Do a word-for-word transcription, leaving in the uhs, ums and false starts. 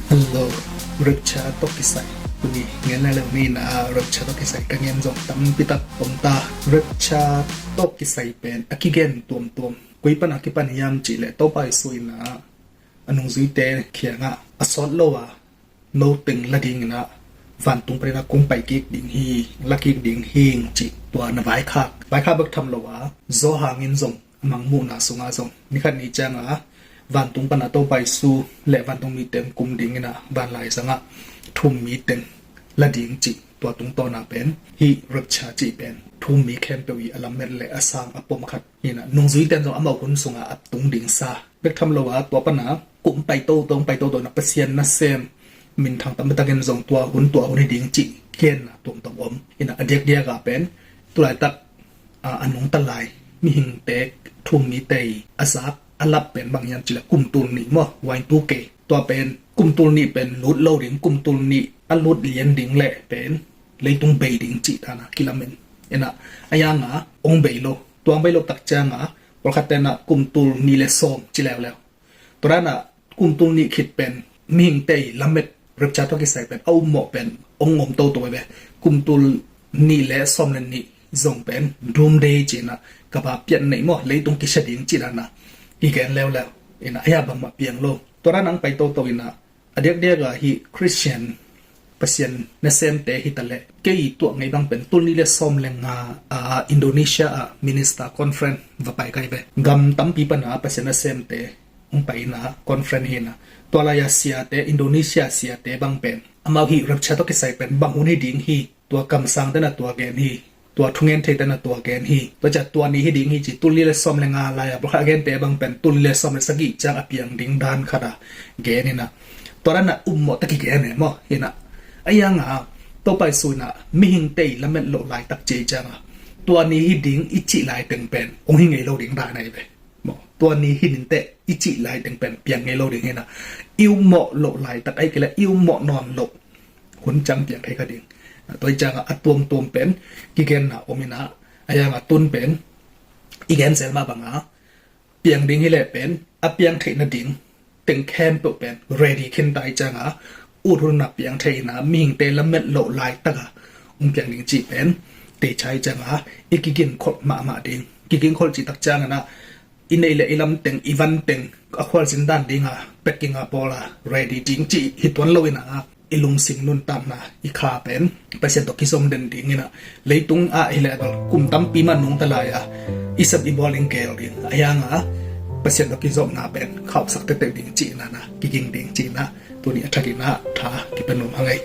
Hello, Rapture tawh kisai. Tuni ngen lai lo ni na, Rapture tawh kisai ka ngen zong tampi tak om ta. Rapture tawh kisai pen a kigen tuamtuam koi pan a kipan hiam cih leh Topa Jesu in a nungzuite kiangah a sawt lo a no teng la dingin a vantung panin a kong pai kik ding hi, la kik ding hi cih tua na vaikhak. Vaikhak bek tham lo a, Johan in zong a mangmuhna sungah zong ni khat ni ciangah vantung pan a Topa Jesu le vantung mite kum dingin a vanlai zangah thu-um mi teng la ding cih tua tungtawna pen hih rapture cih pen thu-um mi khempeuh i a lamet le a sang a pom khat hi na, nungzuite in zong amau hun sungah a tung ding sa bek tham lo a, tua pan a kum pai toto, pai toto na Pasian nasem minthang tampi takin zong tua hun tua hun hi ding cih genna tuamtuam om. Hi na, a diakdiak a pen tulaitak a, a nungta lai mihingte thu-um mite i a zak a lap pen bang hiam cih leh kum tul nih maw, Y two K. Tua pen kum tul nih pen lut lo ding, kum tul nih a lut lian ding leh pen leitung bei ding cih dan a kilamen. Hi na, a yang a ong bei lo, tua ong bei lo tak ciangah pawlkhat ten a kum tul nih le sawm ci leuleu. Tua dan a kum tul nih khit pen mihingte i lamet, rapture tawh kisai pen a ummawh pen ong om toto ve. Kum tul nih le sawm le nih zong pen doomsday ci na, kaba pian neih maw, leitung kisia ding cih dan a kigen leuleu. Hi na, a ya bangmah piang lo. Tua dan a ong pai toto hi na, a diakdiak a hih Christian Pasian nasemte hi ta leh, kei tuah ngei bang pen tul nih le sawm le nga a Indonesia a Minister Conference va pai kai ve. Gam tampi pan a Pasian nasemte ong pai na conference hi na, tua lai a siate, Indonesia siate bang pen amau hih rapture tawh kisai pen bang hun hi ding hi, tua kamsang te na tua gen hi, tua thungen thei te na tua gen hi. Tua ciang tua ni hi ding hi ci, tul nih le sawm le nga lai a pawlkhat a gente bang pen tul nih le sawm le sagih ciang a piang ding dan khat a gen hi na, tua dan a ummawh ta kigen e maw. Hi na, a yang a Topa Jesu in a mihingte i lamet loh laitak ci ciangah tua ni hi ding i cih lai teng pen ong hi ngei lo ding dan ahi ve. Maw, tua ni hi ning teh i cih lai teng pen piang ngei lo ding hi na, i ummawh loh laitak ahi kei leh i ummawh nawn loh hun ciang piang thei kha ding. Tua hi ciangah a tuamtuam pen kigenna om hi na, a yang a tun pen i gen zel mah bang a piang ding hi leh pen a piang theih nading teng khempeuh pen ready khin ta hi ciangah, ut hun a piang thei hi na, mihingte lamet loh laitak a ong piang ding cih pen teichai ciangah i kiginkholh mahmah ding. Kiginkholh cih tak ciangah na, i neih le i lam teng, i van teng a khualzin dan ding a packing a pawl a ready ding cih hi tuan lo hi na, i lungsim nuntakna, i kha pen Pasian tawh kizom den ding hi na, leitung ah hi leh a bel kum tampi mah nungta lai a i sep i bawl in gel ding, a yang a Pasian tawh kizopna pen khauhsak tektek ding cihna na, kiging ding cihna tuni a thak in a tha kipan nuam hang ei.